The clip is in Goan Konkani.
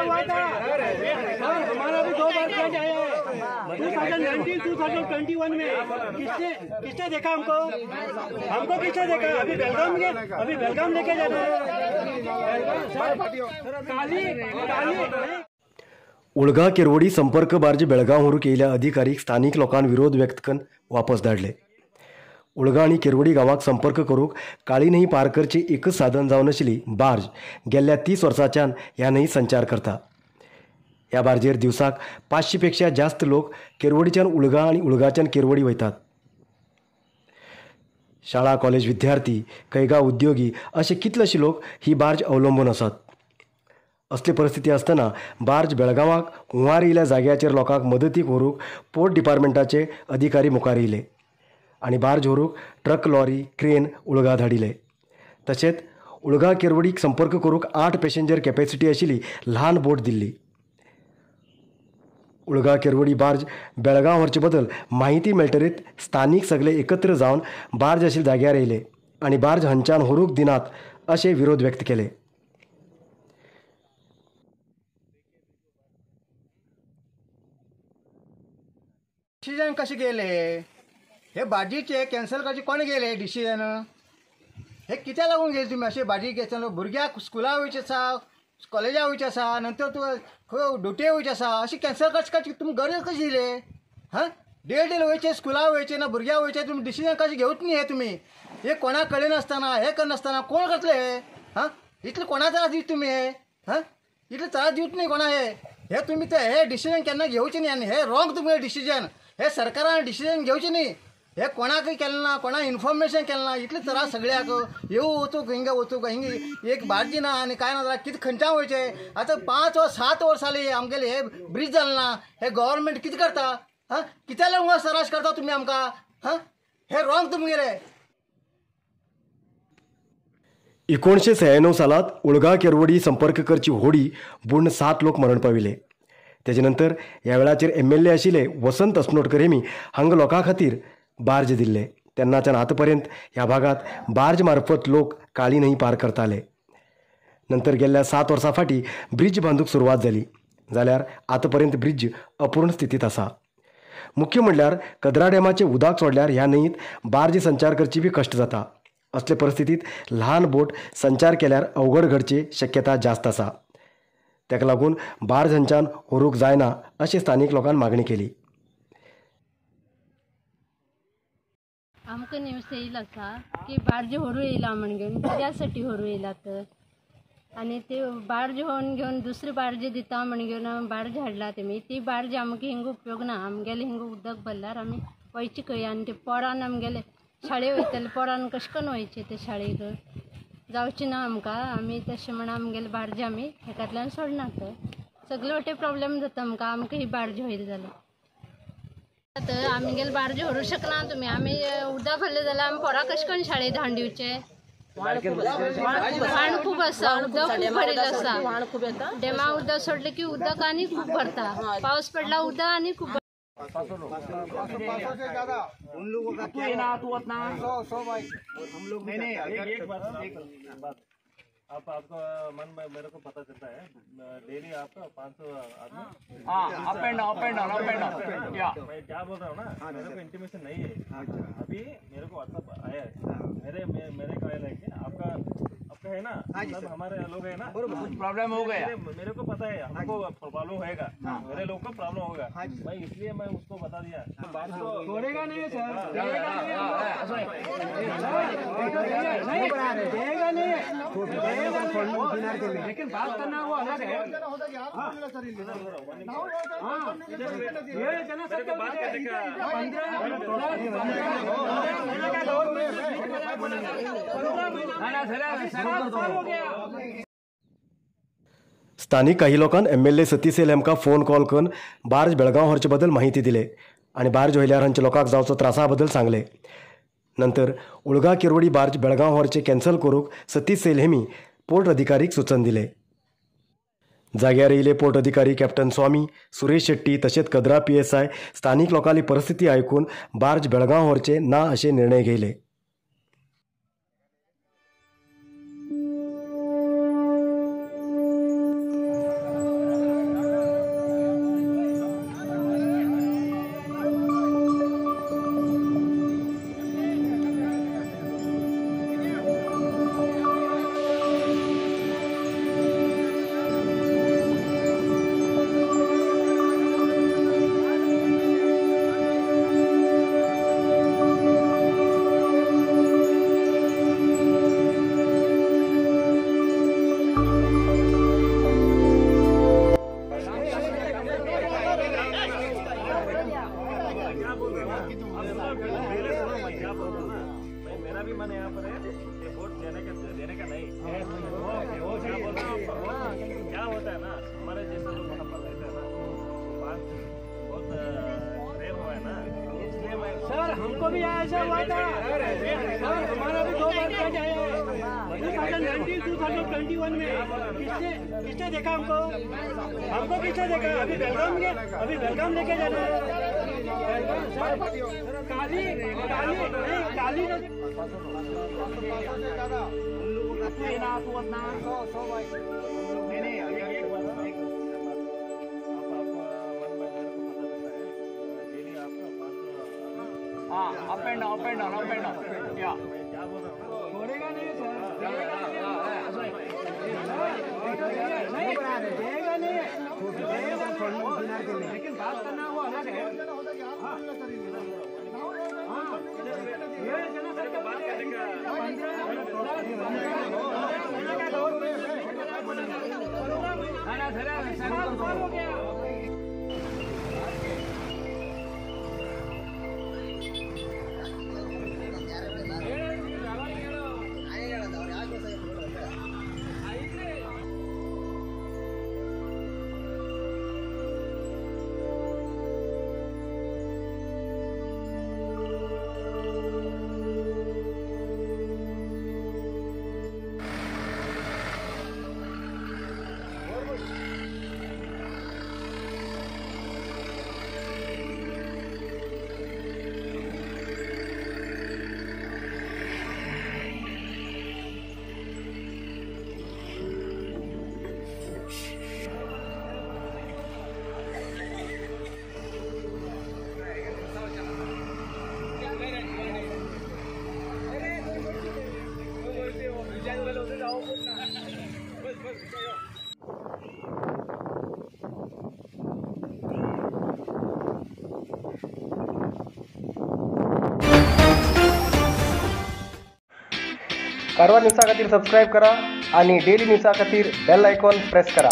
हुआ था सर, हमारा भी 2 बार फ्लड आया है 2019 2021 में। किसने किसने देखा हमको? हमको किसने देखा? अभी बेलगाम के, अभी बेलगाम लेके जाना है। काली काली उळगा केरवडी संपर्क बार्ज बेळगांव व्हरूंक येयल्या अधिकारीक स्थानीक लोकांक विरोध व्यक्त करून वापस धाडले। उळगा आनी केरवडी गांवाक संपर्क करूंक काळी न्हंय पार करची एकच साधन जावन आशिल्ली बार्ज गेल्ल्या 30 वर्सांच्यान ह्या न्हंय संचार करता। ह्या बार्जेर दिवसाक 500 पेक्षा जास्त लोक केरवडीच्यान उळगा आनी उळगाच्यान केरवडी वयतात। शाळा कॉलेज विद्यार्थी, कैगा उद्योगी अशे कितलेशे लोक ही बार्ज अवलंबून आसात। असली परिस्थिती आसतना बार्ज बेळगांवाक हुंवार येयल्या जाग्याचेर लोकांक मदतीक व्हरूंक पोर्ट डिपार्टमेंटाचे अधिकारी मुखार येयले आनी बार्ज व्हरूंक ट्रक, लॉरी, क्रेन उळगा धाडिले। तशेंच उळगा केरवडीक संपर्क करूंक 8 पॅसेंजर कॅपॅसिटी आशिल्ली ल्हान बोट दिल्ली। उळगा केरवडी बार्ज बेळगांव व्हरचे बदल माहिती मेळटरीत स्थानीक सगळे एकत्र जावन बार्ज आशिल्ल्या जाग्यार येयले आनी बार्ज हंच्यान व्हरूंक दिनात अशे विरोध व्यक्त केले। डिसिजन कशें गेले हे भाजीचे कॅन्सल कशें कोण गेले डिसिजन? हे कित्याक लागून गेले तुमी अशें भाजी कॅन्सल? भुरग्याक स्कुला वयचें आसा, कॉलेजा वयचें आसा, नंतर तुका खंय ड्युटे वयचें आसा, अशें कॅन्सल कशें कशें तुमी गरज कशी दिले? हां, डेली डेली वयचें, स्कुला वयचें ना भुरग्याक वयचें, तुमी डिसिजन कशें घेवच न्ही हे तुमी? हे कोणाक कळिनासतना हे करनासतना कोण करतले हे? हां, इतले कोणा त्रास दित तुमी हे? हां, इतले त्रास दिवच न्ही कोणा हे? हे तुमी ते हे डिसिजन केन्ना घेवचें न्ही आनी हे रॉंग तुमगेलें डिसिजन। हे सरकारान डिसिजन घेवचें न्ही, हे कोणाकय केलें ना, कोणाक इन्फॉर्मेशन केलें ना, इतले त्रास सगळ्याक येवं वचूंक हिंगा वचूंक हिंगा एक बार्जी ना आनी कांय ना जाल्यार कितें खंयच्यान वयचें? आतां 5 वा 7 वर्सां जालीं आमगेलें हे ब्रीज जालें ना, हे गव्हर्मेंट कितें करता? हां, कित्याक लागून त्रास करता तुमी आमकां? हां, हे रॉंग तुमगेलें। 1996 सालांत उळगा केरवडी संपर्क करची होडी बुडून 7 लोक मरण पाविले। तेजे नंतर ह्या वेळाचेर MLA आशिल्ले वसंत असनोटकर हेमी हांगा लोकां खातीर बार्ज दिल्ले। तेन्नाच्यान आतांपर्यंत ह्या भागांत बार्ज मार्फत लोक काळी न्हंय पार करताले। नंतर गेल्ल्या 7 वर्सां फाटीं ब्रिज बांदूंक सुरवात जाली, जाल्यार आतांपर्यंत ब्रिज अपूर्ण स्थितींत आसा। मुख्य म्हणल्यार कदरा डॅमाचें उदक सोडल्यार ह्या न्हंयेंत बार्ज संचार करची बी कश्ट जाता। असले परिस्थितींत ल्हान बोट संचार केल्यार अवघड घडची शक्यता जास्त आसा। ताका लागून बार्ज हांच्यान व्हरूंक जायना अशें स्थानीक लोकांनी मागणी केली। आमकां न्यूज येयल आसा की बार्ज व्हरूं येयला म्हण घेवन कित्यासाठी व्हरूं येयला तर, आनी ते बार्ज व्हरून घेवन दुसरी बार्ज दिता म्हण घेवन बार्ज हाडला तेमी, ती बार्ज आमकां हिंगा उपयोग ना। आमगेले हिंगा उदक भरल्यार आमी वयचे खंय? आनी ते पोरान आमगेले शाळे वयतले, पोरान कशें करून वयचें ते शाळेक? जावचें ना आमकां। आमी तशें म्हण आमगेले बार्ज आमी हेकातल्यान सोडना तर सगळे वटेन प्रॉब्लेम जाता आमकां। आमकां ही बार्ज होयल जाल्यार तर आमगेले बार्ज व्हरूंक शकना तुमी। आमी उदक भरलें जाल्यार आमी पोरां कशें करून शाळेक धाडून दिवचें? व्हाण खूब आसा, उदक खूब भरिल्लें आसा, डॅमा उदक सोडलें की उदक आनी खूब भरता, पावस पडला उदक आनी खूब। 500 से ज्यादा उन लोगों का क्या ना तू अपना 100 भाई हम लोग नहीं नहीं एक बात आप आपका मन में मेरे को पता चलता है डेली आपका 500 आदमी। हाँ, up and down, up and down, up and down. या मैं क्या बोल रहा हूँ ना, मेरे को इंटीमेशन नहीं है अभी, मेरे को व्हाट्सएप आया है, मेरे मेरे को आया है कि आपका आपका है ना, सब हमारे लोग है ना, कुछ प्रॉब्लम हो गया, मेरे को पता है हमको प्रॉब्लम होएगा, मेरे लोग को प्रॉब्लम होगा भाई, इसलिए मैं उसको बता दिया। छोड़ेगा नहीं सर, देगा नहीं, लेकिन बात करना वो अलग है। स्थानिक काही लोकांनी MLA Satish Sail हांकां फोन कॉल करून बार्ज बेळगांव व्हरचे बदल माहिती दिले आनी बार्ज व्हयल्यार हांच्या लोकांक जावचो त्रासा बद्दल सांगले। नंतर उळगा केरवडी बार्ज बेळगांव व्हरचे कॅन्सल करूंक सतीश सैल हेमी पोर्ट अधिकारीक सूचन दिले। जाग्यार येयले पोर्ट अधिकारी कॅप्टन स्वामी, सुरेश शेट्टी तशेंच कदरा PSI स्थानीक लोकांली परिस्थिती आयकून बार्ज बेळगांव व्हरचे ना अशे निर्णय घेयले। क्या बोल रहे हो? क्या बोल रहे हो ना? मेरा भी मन यहाँ पर है ये वोट देने का नहीं। क्या बोल रहा हूँ, क्या होता है ना, हमारे जैसे लोग वहाँ पर रहते हैं ना, बात बहुत प्रेम हुआ है ना, इसलिए मैं सर हमको भी ऐसा हुआ था सर, हमारा भी 2 बार प्लांट आया है 2019 2021 में। किसने किसने देखा हमको? हमको किसने देखा? अभी बेलगाम के, अभी बेलगाम लेके जाना है। काली काली नहीं काली नदी up and down, up and down, up and down. Yeah. छोड़ेगा नहीं सर, देगा नहीं, लेकिन बात करना वो अलग है। हो गया। कारवार न्यूजा खातीर सबस्क्रायब करा आणि डेली न्यूजा खातीर बेल आयकॉन प्रेस करा।